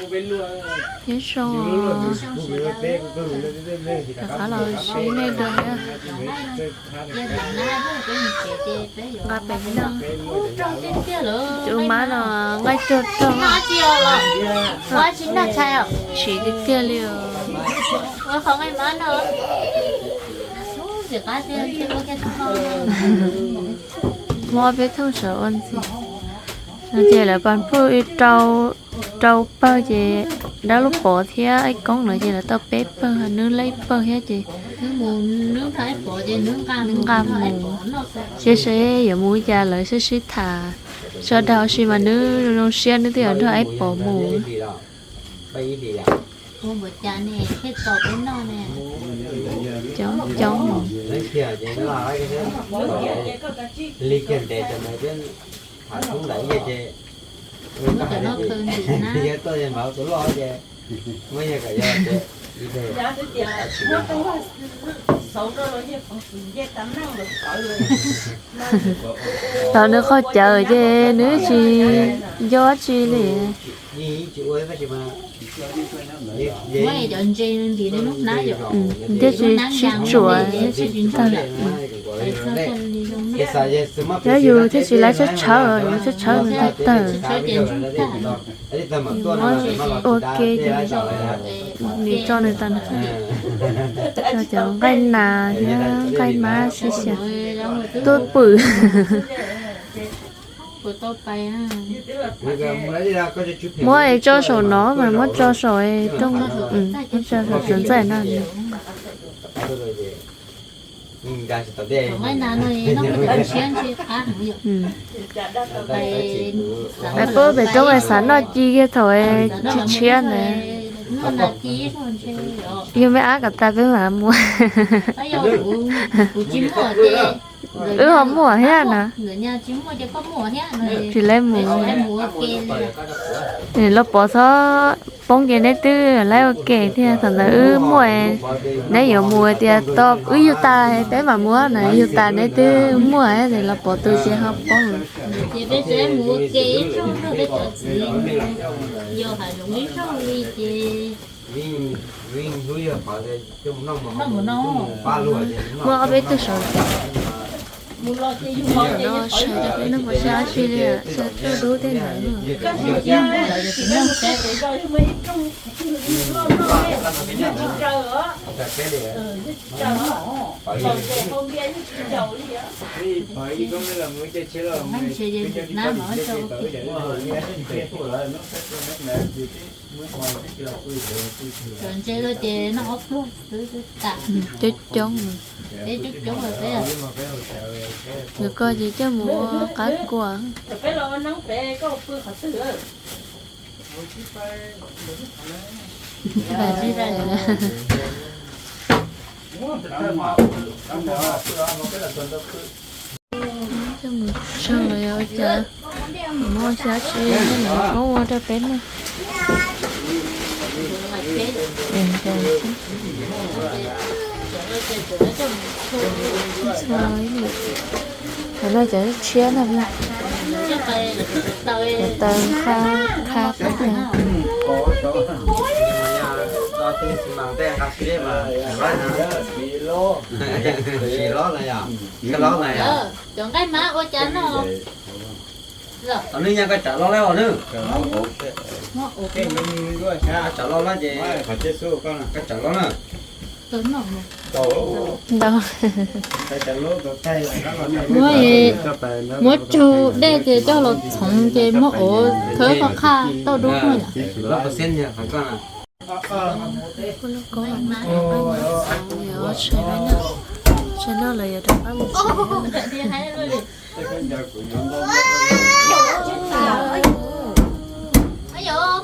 Nyob zoo, rov qab los sib ntsib dua thiab. Nqa pem no, tus mab no nqaij rog rog, siv tiag tiag li os. Muab peb thooj sawv ua ntxiv. No ces lawv pas phwj rau pawg ces dab lub pov thiab Aib Koob lawv ces lawv tau peb pawg, nws lej pawg thiab ces nws nqa mus. Seb seb yuav mus ua cas, lawv sib sib tham. Sawv daws si mas nws zoo siab, nws twb yuav nrog Aib Pov mus. Coob coob. Thaum nws qaug cawv ces nws tsis nco dab tsi li. Thiaj tsis sib tsuam, thiaj tsis tawg. Yog yus thiaj tsis laib tshawb tshawb, yus tshawb tshawb nws tawg tawg. Muab ua ke ces nws tso nws tawm. Cov nqaij nas thiab nqaij mab sib xyaw tuaj pwm. Muab es tso saum no mas muab tso saum rooj, muab tso saum txawv ntxaij no. Peb pem roob xav noj ci kiag thaum tshiab tshiab ntawd. Yog mej ab kom tas peb mam mus. Wb ho muaj thiab na. Tsis laib mus. Los Pov txhob poob ces neb twb laib ua ke thiab, thaum ntawd wb muaj, neb yuav mus tias wb yug tas peb mam mus na, yug tas neb twb muaj, Los Pov tus ces ho poob. Muaj ob peb tug saum no tshais rau peb noj, xyov tuaj dub tej ntawd. Cov ntse lawm ces noj ob pluag xwb twb tas. Coob coob. Peb coob coob lawm peb. Nws ko ces coj mus ua qab kua. Coj mus tsau los yog ua cas, muab xyab tsi, muab ua rau peb noj. Txhua ib lwm. Cov no cov tshiab no, taws qha qha qha. Cov nqaij mab ua cas no? Nws nyob koj tsam los lawm os nws. Koj tsam los lawm ces koj tsam los na. Ntau. Muab, muab tsug dej ces coj los txhoov ces muab ua khawb qhov qhaj tauj dub no yom. Tshais no lawv yuav rov qab mus tsev.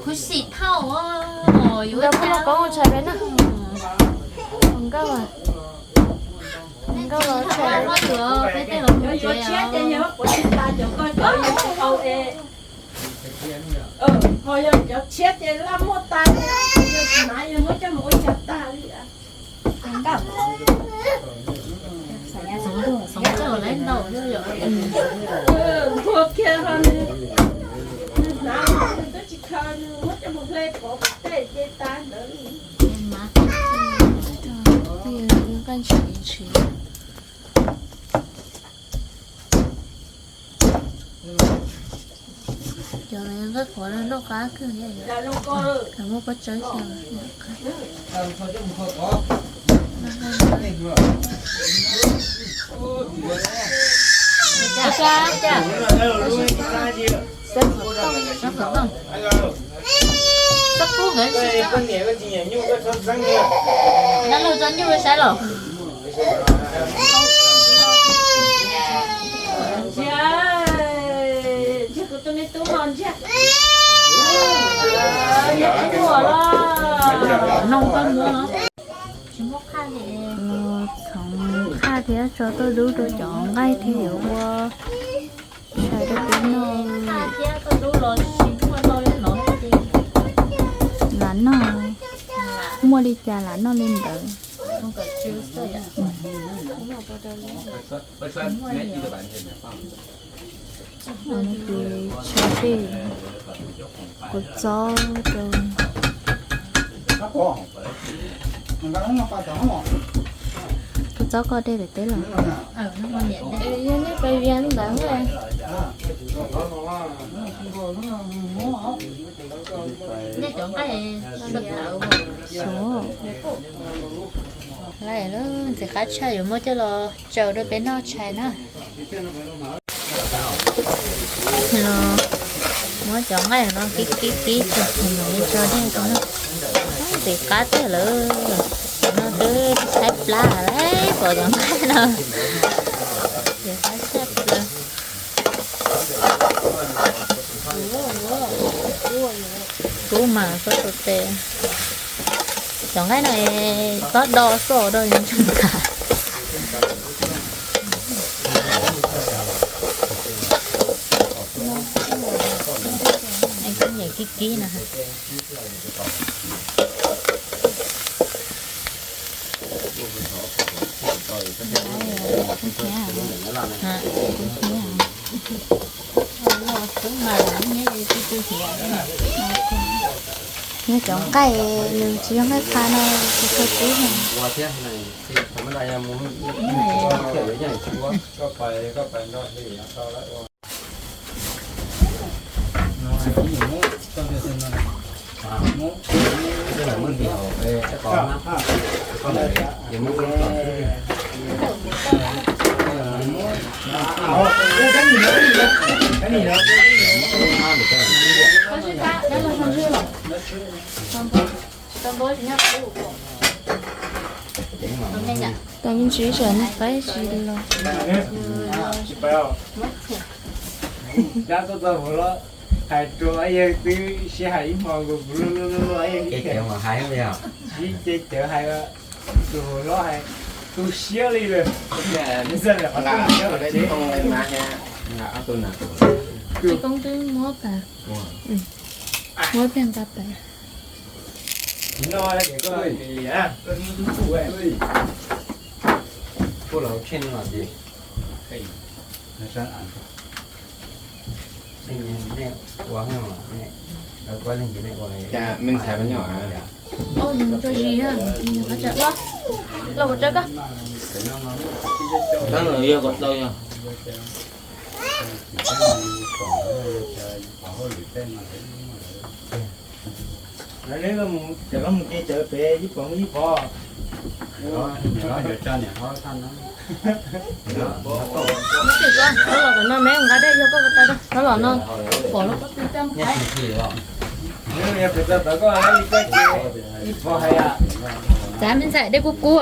Khuv xim thauj. Nkauj, nkauj los tshais peb na. Nkauj los tshais peb na. Ho yog cov tshiab ces laj muag tas li, yog tsis hnav yog muab coj mus ua cas tas li. Nquag kiag ho nws, nws hnav nws twb tsis khaws, nws muab coj Cov no nqaij qhuav no noj qab kawg, muab pob tsawb xyaw. Txhob pub nkawd, txhob txeeb, dab laug tso nyuj saib los. Ntsia, ntsia kuv tus me tub no ntsia. Yog ib muam los. Noog koj muab los. Tsis muab qhaj li. Txhoov qhaj thiab tso tuaj dub rau cov nqaij thiab yuav ua tshais rau peb noj. Lam noj, muaj li cas lam noj li ntawd. Ces tshav dej, kuv txob rau. Kuv txob koj dej daim teb los. Yog nej pais vias ntawd. Ntxim qab tshaj yuav muab coj los tsaws rau peb noj tshais na. Muab cov nqaij no kib kib kib tag ces mam li tso dej rau na. Ntxim qab tiag lawm. Cov no twb tshaib plab lawm, pom cov nqaij no. Ntxim qab tshaj plaws. Kub mas xob tus tes. Cov nqaij no xob do xwb, do yeej tsis kam. Kub nyem kib kib no. Yog cov nqaij nws tsis yog nqaij qha no, tsis tau kub no. Tau me ntsis tsam nws qaib tsis los. Hais rau yawg twb sib hais ib hmo, ces cawv hais, ib ce cawv hais, tus hluas hlob hais tu siab li lawm. Koob twb muab tas, muab pheej nqa tas. Cov mus ces cov pem ib pov ib pov. Txhob los tom no me nqa dej yog koj ko taw, txhob los no pom lub pob tw tag. Txav me ntxhais dej kub kub.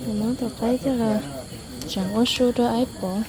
Muab tus qaib coj los tseem ua su rau Aib Pov.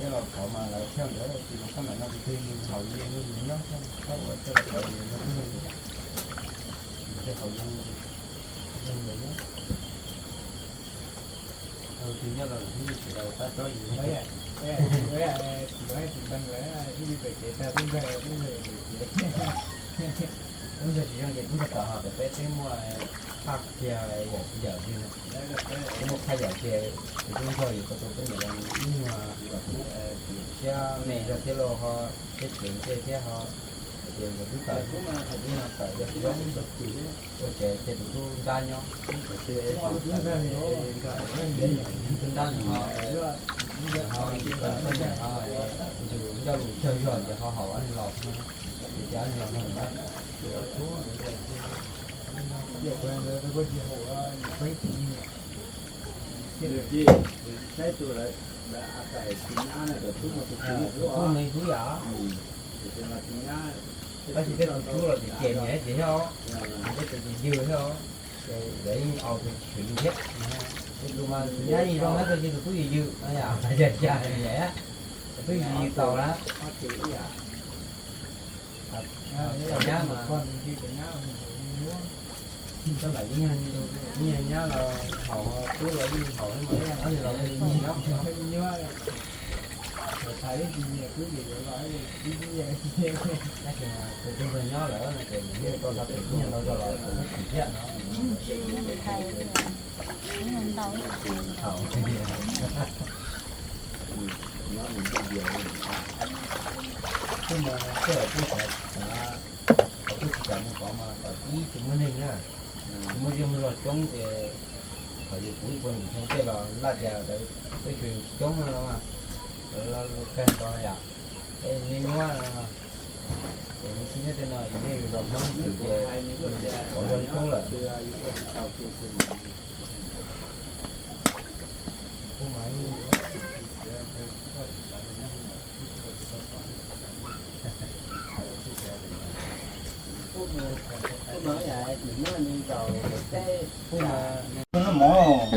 Thiab los qhov mas lawv thiaj ntawd, tab sis mas sab nram no tus twg haus yeej nyob thiab, tab ua thiaj los qhov yeej nyob thiab, tus twg haus yeej nyob. Tus nyob los tus twg tsis los tab tsob yeej. Tub ntxawg tsis zoo ces tub ntxawg tau ho peb peb twb muaj phaj kiag yam tsis yam kiag, twb muaj phaj yam kiag, ces tub ntxawg yus tau tus peb niam ib nyuag siab me zog thiab los ho siab ceev ntsej thiab ho, ces nkawd twb tawm, twb tawm zoo ua tsev ces tus tub nrab nyob, tus tub nrab nws ho, ho yus ncauj lus tsawg zog ces ho haus los, ces los no na. Tus tub nws hlub yam, tab sis tej tus tub los ces ces niam ces thiab os, tej tus ces yws thiab os, ces lawv yeej aus tus tsis yws thiab. Tus mas tus nyab yeej zoo thiab, tab sis tus tub yws yws no yom, cas cas niam, tus tub yws yws tau na. Cov nyab mas, cov nyab los haus, tub los yeej haus, ob tug los nyob. Tab sis tus tub nyob lawm ces nws yeej tau tau tus tub nyob tau zog los tus tub chim thiab no. Thaum twb mas tej zaum kuj xav, kuj tsis kam mus kov mas kom ib tsis muaj neeg na, tsis muaj zej muaj zog coob ces kom yus kuv ib puas nyuam xyoo tej los laj tias lawv peb tsuas yus tsis coob no mas, lawv los kawg nkaus yom, es me nyuam no, es me tsis nyob tej no yus nej yus los Hmoob xwb ces kov zog coob lawm.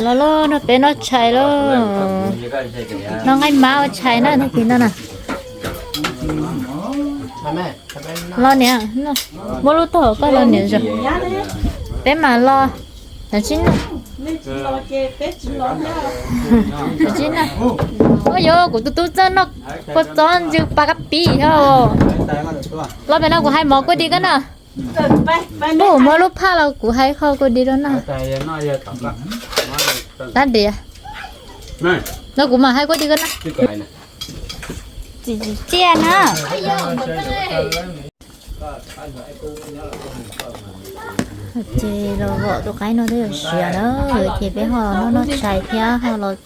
Los los, nrog peb noj tshais los. Noj nqaij mab ua tshais na, tag kis no na. Los niam, muab lub taub hau koj los niam zog. Peb mas los, tam sim no. Tam sim no. Ua yuav kuv tus tub txawj noj kua txob ntsw pas kab pis thiab. Los pem no kuv hais mov kua dis koj na. Kuv muab lub phaj los kuv hais qho kua dis rau na. Tab diam. No kuv mam hais koj tias koj na. Tsis tsis tsiaj na. Ces los vom tus qaib no twb yuav siav na, ces peb ho noj noj tshais thiab ho los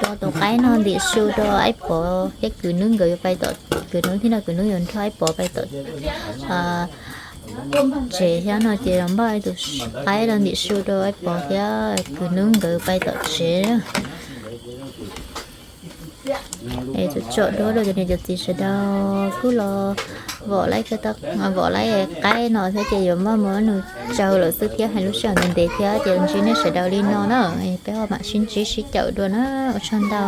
tua tus qaib no ntim su rau Aib Pov thiab Kwv Nub nkawd yuav pais tom, Kwv Nub thiab no Kwv Nub yuav nrog Aib Pov pais tom tsev thiab no ces los npaj tus qaib los ntim su rau Aib Pov thiab Kwv Nub nkawd pais tom tsev. Es tsom duab rau cov niam cov txiv sawv daws kuj los vom laib, vom laib qaib no thiab ces yuav maj mus nug tsaug lawm xwb thiab hais lub sij hawm ntev ntev thiab ces ntsib nej sawv daws li no na, peb ho mam sib ntsib sib caum dua na, ua tsaug ntau.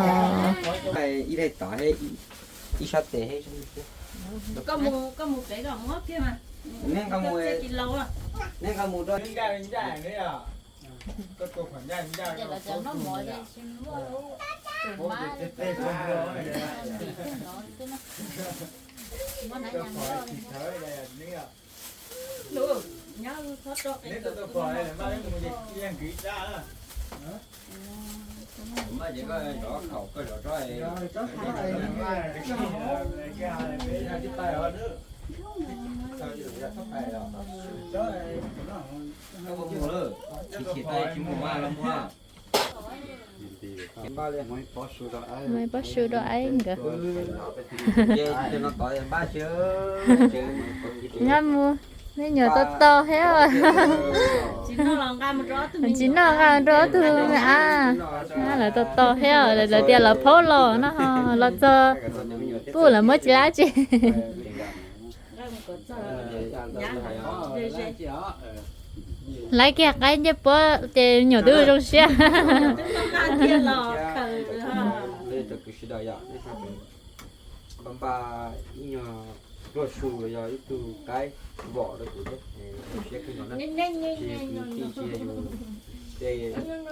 Muaj ib pob su rau Aib nkawd. Nyob mus, nej nyuam tau tos thiab. Tsis noj nqa rau ob tug me ab, lawv tau tos thiab, lawv tias lawv phaub los no, los txog puj lawv muab tsis lab tsi. Laiv kiag qaib ncej puab ces nyuam twb zoo siab. Npaj npaj ib nyuag pluaj su los yog ib tug qaib vom rau kuv thiab, zoo siab kawg nkaus na. Tsis kwv tij tsis yog yus tej niam tej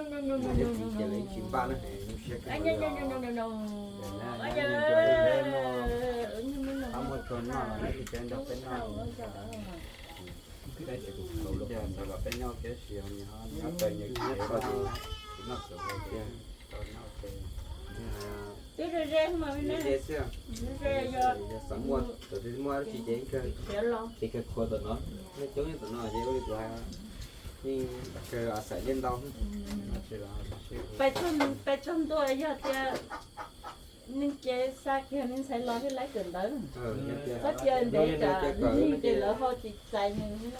txiv ces lawv yeej tsis npaj na, zoo siab kawg nkaus. Qab muaj tsau noj los nej tsis tseem nrog peb noj. Ntawd los peb nyob tab sis nyob taw nyob tsev, noj tsev, noj tsev. Ze xwb, yog xav muaj, thaum twg muaj dab tsi ces ib kawg, ces kawg khuav tom no, nej coob nyob tom no ces ua li kuv hais, yeej kawg xaim liaj ntau. Pais txog ntua yog tias neeg ces xa kiag neeg ntxhais los thiaj laib kawm ntawv. Txhob cia ntev tsam neeg ces lawv ho tsis txais nws.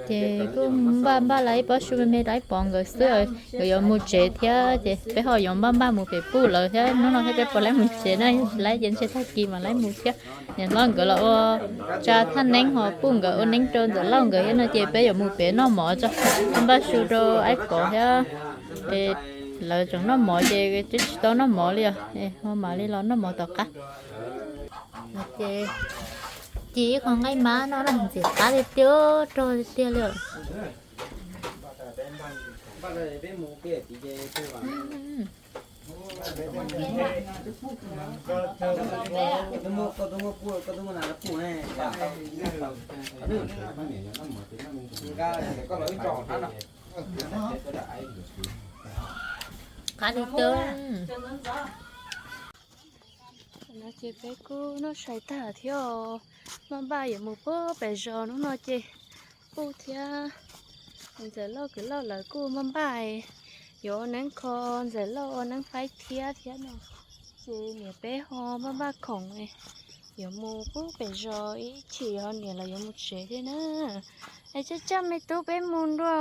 Ces kuj npaj npaj lawv ib pob su me me rau Aib Pov nkawd xwb, nkawd yuav mus tsev thiab ces peb ho yuav npaj npaj mus pem puj lawm thiab, hnub no thiab peb puas laib mus tsev na, yog tsis laib ces ntshe tag kis mam laib mus thiab. Niam hlob nkawd los ua tsa thaj neeb ho puj nkawd ua neeb rau Ntxawm Lauj nkawd thiab no ces peb yuav mus pem noj mov tso. Npaj su rau Aib Pov thiab, lawv tseem noj mov ces twb tsis tau noj mov li os, ho mam li los noj mov tom qab. Ces ci ib qho nqaij mab no na, ntxim qab tiag tiag, rog tiag tiag li. Qab tiag tiag. No ces peb kuj noj tshais tag thiab, maj npaj yuav mus puag pem zos hnub no ces puj thiab Ntxawm Lauj kwv Lauj lawv kuj maj npaj yuav ua neeb kho, Ntxawm Lauj ua neeb faib thiab thiab no. Ces niam peb ho maj npaj khoom yuav mus puag pem zos ib chim ho niam lawv yuav mus tsev thiab na. Es coj coj me tub peb mus dua,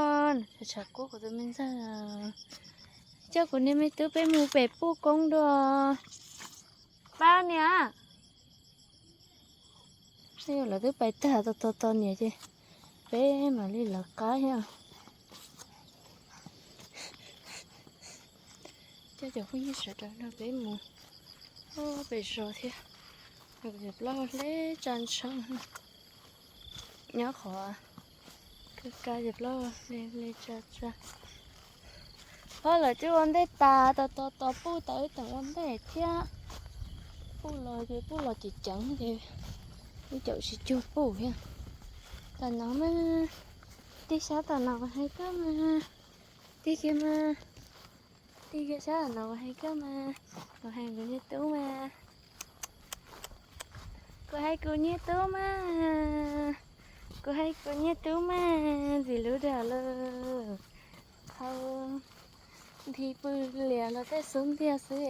tshav tshav kub kuv tus me ntxawg, coj kuv niag me tub peb mus pem puj koob dua. Pab niam. Lawv twb pais tag, tos tos tos niam ces peb mam li lawv qab thiab. Coj cov phooj ywg sawv daws nrog peb mus pem zos thiab. Plaub hle tsa ntshav nyob qhov ka ka ces plaub hle hle tsa tsa. Ho lawv twb ua ntej tas, tos tos tos puj tas wb teem ua ntej thiab. Puj los ces puj los ceev ceev ces wb caum tsis cuag puj thiab. Tam no mas, tig xyab tam no mas hais koj mas, tig kiag mas. Ib koj sab no kuv hais koj mas, kuv hais kuv niag tub mas, kuv hais kuv niag tub mas, kuv hais kuv niag tub mas, ntxim hlub dag lawm. Thaum nthi pw lias los tej xub ntiag xwb,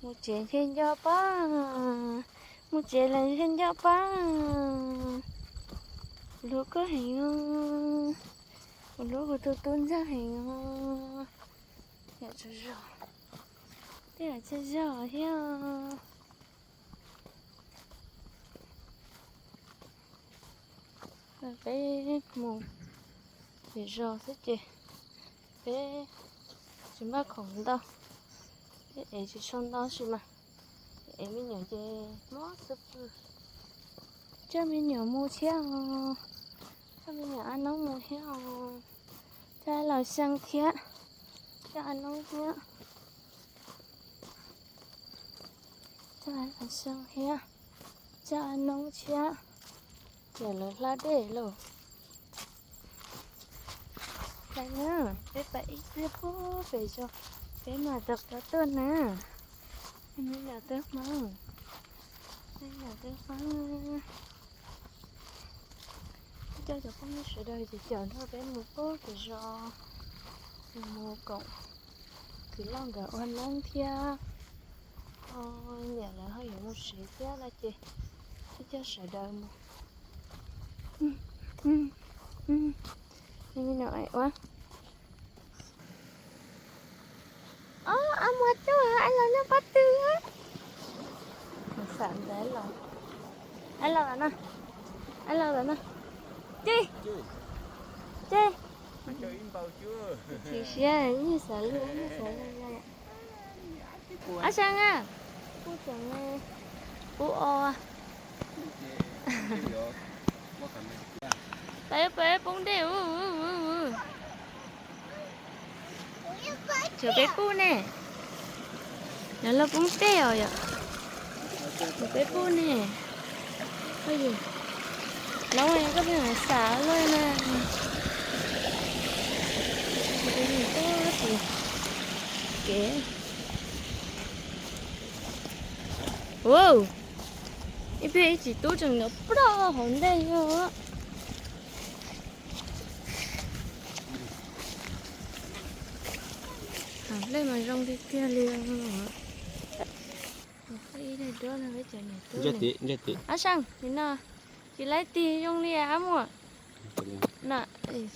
mus tsev ntshe nco pob, mus tsev los ntshe nco pob. Kuv hlub koj heev os, kuv hlub kuv tus tub ntxawg heev os. Yam tsaug zog, tej yam tsaug zog thiab. Peb mus pem zos xwb ces peb tsis npaj khoom ntau, peb ev tsis tshua ntau tab sis mas ev me nyuam ces mob xwb pw. Coj me nyuam mus thiab os, coj me nyuam a noob mus thiab os, coj los xyoo thiab, coj a noob thiab, coj los xyoo thiab, coj a noob thiab, ces lawv hla dej lauj. Lawm na, peb pais ib txhia pub pem zos, peb mam rov qab tuaj na. Me nyuam twb hmoob, me nyuam twb hmoob. Coj cov phooj ywg sawv daws ces caum nrog peb mus pub pem zos, mus koom kwv loj nkawd ua neeb thiab. Niam lawv ho yuav mus tsev thiab no ces coj sawv daws mus. Ua, ab muag tuaj, ab los noj pob tw. Ab los, ab los no, ab los no. Ces, ces, chim siab, yeej xav luag, yeej xav luag. Ab Seej a, pub tseem, pub o. Peb, peb poob dej. Cov peb pub ne, nov los poob dej os yom. Cov peb pub ne, koj yus, loob koj pheej xav luaj na. Kev, ua, ib pliag ib txiv tub tseem nov ploj hauv ntej yog. Lej mas zoo tiag tiag li. Ib daim duab no peb cov niam tub. Ab Seej, nim no tsis laib tig zoo li ab muam. No,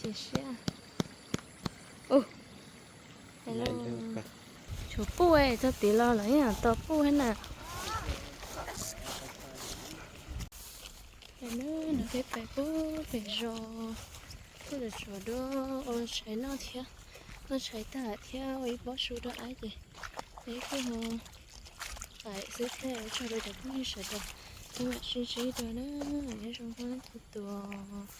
chim siab. Tshuav puj, txog tid los los yeej tos puj thiab na. No peb pais pub pem zos, tuaj tsuav duab ua tshais noj thiab, noj tshais tag thiab ua ib pob su rau ab ces peb kuj ho pais xwb thiab. Ua tsaug rau cov phooj ywg sawv daws, peb mam sib ntsib dua na, nyob zoo na tus tus.